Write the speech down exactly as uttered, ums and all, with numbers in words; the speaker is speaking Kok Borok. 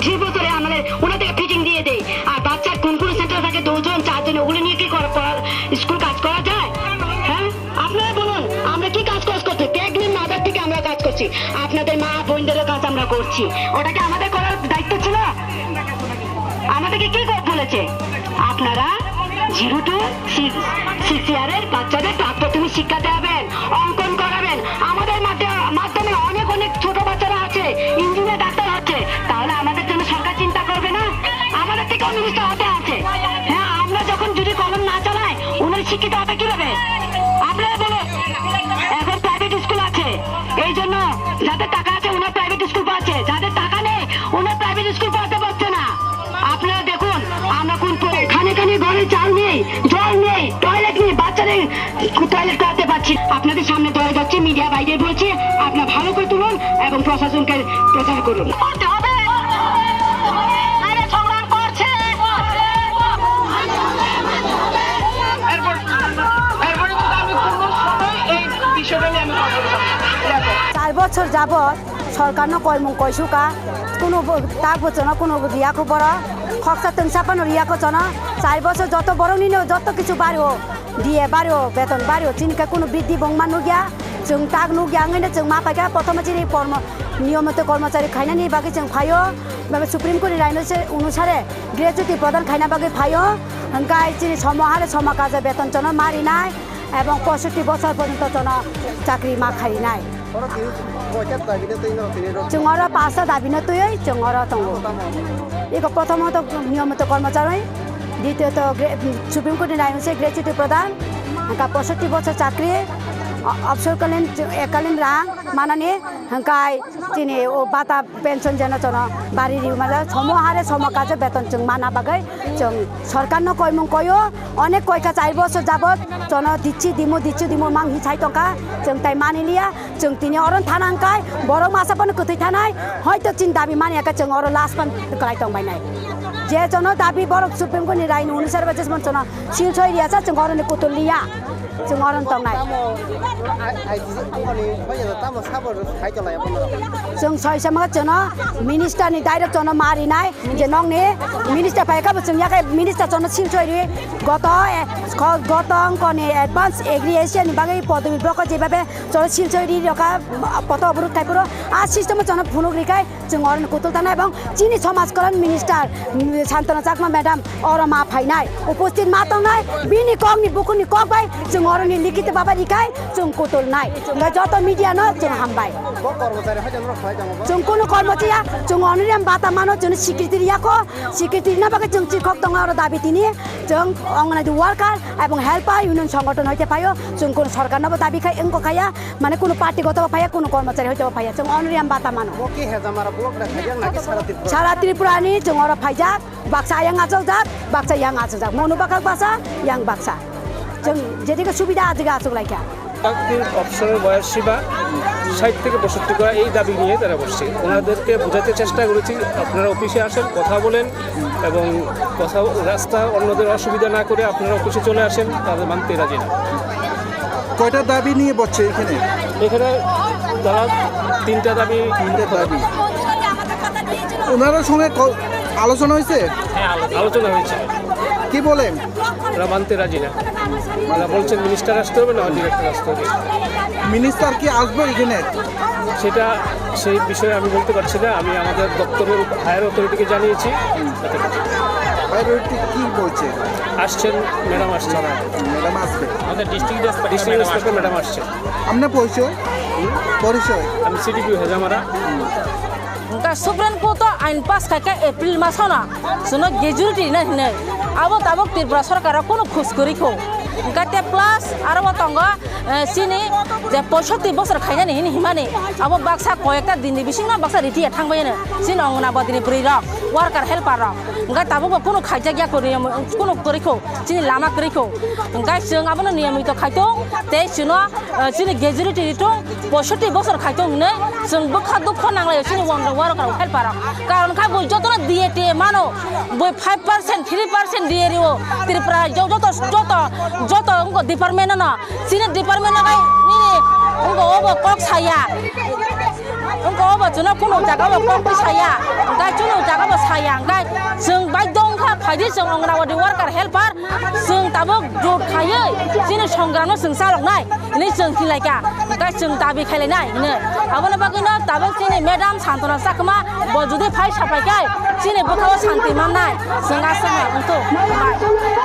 ত্রিশ বছরে আমাদের ওনাদেরকে ফিটিং দিয়ে দেই। আর বাচ্চার কোন কোন সেন্টার থাকে, দুজন চারজন, ওগুলো নিয়ে কি করা, করা, স্কুল কাজ করা যায়? হ্যাঁ, আপনারা বলুন, আমরা কি কাজ কাজ করতে? প্রেগনেন্ট মাদার থেকে আমরা কাজ করছি, আপনাদের মা বোনদেরও কাজ আমরা করছি। ওটা কি আমাদের করার দায়িত্ব ছিল? আমাদেরকে কে করে বলেছে? আপনারা জিরো টু সিক্স সিআর এর বাচ্চাদের প্রাক প্রাথমিক শিক্ষা দেবেন, অঙ্কন করাবেন। আমাদের মাধ্যমে, মাধ্যমে অনেক অনেক ছোট বাচ্চারা আছে, ইঞ্জিনিয়ার, ডাক্তার হচ্ছে। তাহলে আমাদের জন্য সরকার চিন্তা করবে না? আমাদের থেকেও মিনিস্টার হতে আছে। হ্যাঁ, আমরা যখন যদি কলম না চালাই, উনি শিক্ষিত হবে কিভাবে? আপনারা বলুন। এখন প্রাইভেট স্কুল আছে, এই জন্য যাদের টাকা আছে ওনার প্রাইভেট স্কুল পাচ্ছে, যাদের টাকা নেই ওনার প্রাইভেট স্কুল পাচ্ছে না। আপনারা দেখুন, আমরা কোন পরি-, খানে খানে ঘরে চাল নেই, জল নেই, টয়লেট নেই, বাচ্চাদের টয়লেট করাতে পারছি না। আপনাদের সামনে দয়া যাচ্ছে, মিডিয়া বাইরে বলছে, আপনারা ভালো করে তুলুন এবং প্রশাসনকে প্রচার করুন। করতে হবে। আরে সংগ্রাম করছে। এরপর, এরপরে কিন্তু আমি কোনো সময় এই বিষয়টা নিয়ে আমি কথা বলতাম না। চার বছর যাবত সরকারনো koimung koisukha, kuno bo-, tak bo chwngno kuno riya kho borok. Khoksa twngsa phano riya kho chwngno. Char bochor joto boroknino joto kichu bario, D A bario, beton bario, chini khe kuno briddi bongma nukya. Chwng tak nukya wngwi no chwng ma paikha, prothoma chini kormo-, niyomoto kormochari khainani bagwi chwng phaio. Baba Supreme Court ni rai no se onusare gratuity prodan khaina bagwi phaio. Hwnkhe chini somo hare somo kajo beton chwngno ma rinai. Ebong poisotti bochor porjonto chwngno chakri ma kharinai. Oro tini koita dabi no twi norok tini rok? Chwng oro pasta dabi no twiwi chwng oro tongo. Tamo, tamo. Iko prothomot niyomoto kormochari, ditiyoto gra-, Supreme Court ni nai se gratuity prodan, hwnkha poisotti bochor chakri, o-, obsorkalin, ekalin rang manani, hwnkhe chini o bata pension jeno chwngno bari riwi mano, somo hare somo kajo beton chwng mana bagwi chwng sorkarno koimung koio, onek koikha char bochor jabot chwngno dichi dimo, dichi dimo mang hi sai tongkha, chwng tai mani liya, chwng tini oro thana hwnkhe borok masa phano kwthwi thanai, hoito chini dabi mani yakhe chwng oro last phano kwlai tongbainai. Je chwngno dabi borok Supreme Court ni rai ni onusare ba jesmon chwngno silchoi riya cha chwng oro ni kutul liya. Chwng oro tongnai. Tamo, I-, I G C company, hoya tamo sabo khai tolai abono. Chwng soi sama chwngno minister ni direct chwngno ma rinai, je nokni minister phai kha bo chwng yakhai minister chwngno silchoi ri. Goto, eh, ko-, goto wngkoni advance agri Asia ni bagwi podobi block o jebabe chwngno silchoi ri rokha, poto oborot khai phuru. A system o chwngno phunuk rikhai. Chwng oro ni kutul tangnai ebong chini somaj kalyan minister, mm, Santana Chakma madam oro ma phainai, uposthit ma tongnai, bini kok ni bukhuk ni kok bai chwng oro ni likhito baba rikhai chwng kutul nai. Hwnkhe joto media no chwng hambai. Bo kormochari hoijakno rok khlai tongo bo? Chwng kunu kormochari ya, chwng honorarium bata mano, chwng sikriti riya kho, sikriti rina bagwi chwng chikhok tongo oro dabi tini, chwng Anganwadi worker ebong helper union songothon hoite phaio, chwng kunu sorkar no bo dabi khai wngkha ya. Mane kunu party goto bo phaiya, kunu kormochari hoito bo phaiya. Chwng honorarium bata mano. Bo khe Hejamara block da khaijak naki sara Tripura? Sara Tripura ni chwng oro phaijak, baksa ayang achukjak, baksa yang achukjak. Monu bakhak baksa, yang baksa. Chwng jedike subida ajike achuk laikha. একদিন অবসরের বয়স সীমা ষাট থেকে পঁয়ষট্টি করা, এই দাবি নিয়ে তারা বসছে। ওনাদেরকে বোঝাতে চেষ্টা করেছি, আপনারা অফিসে আসেন, কথা বলেন এবং কথা, রাস্তা অন্যদের অসুবিধা না করে আপনারা অফিসে চলে আসেন, তাদের মানতে রাজি না। কয়টা দাবি নিয়ে বসছে এখানে? এখানে তারা তিনটা দাবি। তিনটা দাবি। ওনার সঙ্গে ক-, আলোচনা হয়েছে? হ্যাঁ, আলো-, আলোচনা হয়েছে। কি বলেন? ওরা মানতে রাজি না। ওরা বলছেন মিনিস্টার আসতে হবে, না ডিরেক্টর আসতে হবে। মিনিস্টার কি আসবে এখানে? সেটা, সেই বিষয়ে আমি বলতে পারছি না। আমি আমাদের দপ্তরের হায়ার অথরিটিকে জানিয়েছি। হায়ার অথরিটি কি বলছে? আসছেন, ম্যাডাম আসছেন। ম্যাডাম আসবে। আমাদের district inspector district madam inspector আসছেন। ম্যাডাম আসছেন। আপনার পরিচয়? পরিচয়? আমি সিডিপিও Hezamara. Hwnkhe Supreme Court o ain pass khaikha April masono, chwngno gratuity rina hinwi. Abo tabuk Tripura sorkaro kunu khoj kwrwi kho. Hwnkhe te plus aro bo tongo, eh, chini je poisotti bosor khainani hini himani, abo baksa koyekta dinni bisingno baksa retire thangbaiyano chini Anganwadi ni bwrwi rok, worker helper rok. Hwnkhe tabuk bo kunu khaijakya kwrwi, kunu kwrwi kho, chini lama kwrwi kho. Hwnkhe chwng abono niyomito khaitong, tei chwngno, eh, chini gratuity ritong, poisotti bosor khaitong hinwi chwng bwkha dukho nanglaio chini worker rok, helper rok. Karon kha bui jotono D A T A mano, bui five percent, three percent D A rio. Tripura jo-, joto, joto, joto wngkha department no. Chini department no kai nini wngkha obo kok saya. Wngkha obo chwngno kunu jaga o kok twi saya, hwnkhe chwngno jaga bo saya, hwnkhe chwng baidho wngkha phaidi chwng Anganwadi worker helper, chwng tabuk jot khaiwi chini songramno chwng chaloknai hinwi chwng khilaikha, hwnkhe chwng dabi khailainai hinwi. Aboni bagwino tabuk chini madam Santona Chakma bo jodi phai saphaikhai chini bwkhao santi mannai, chwng aswkno wngthok.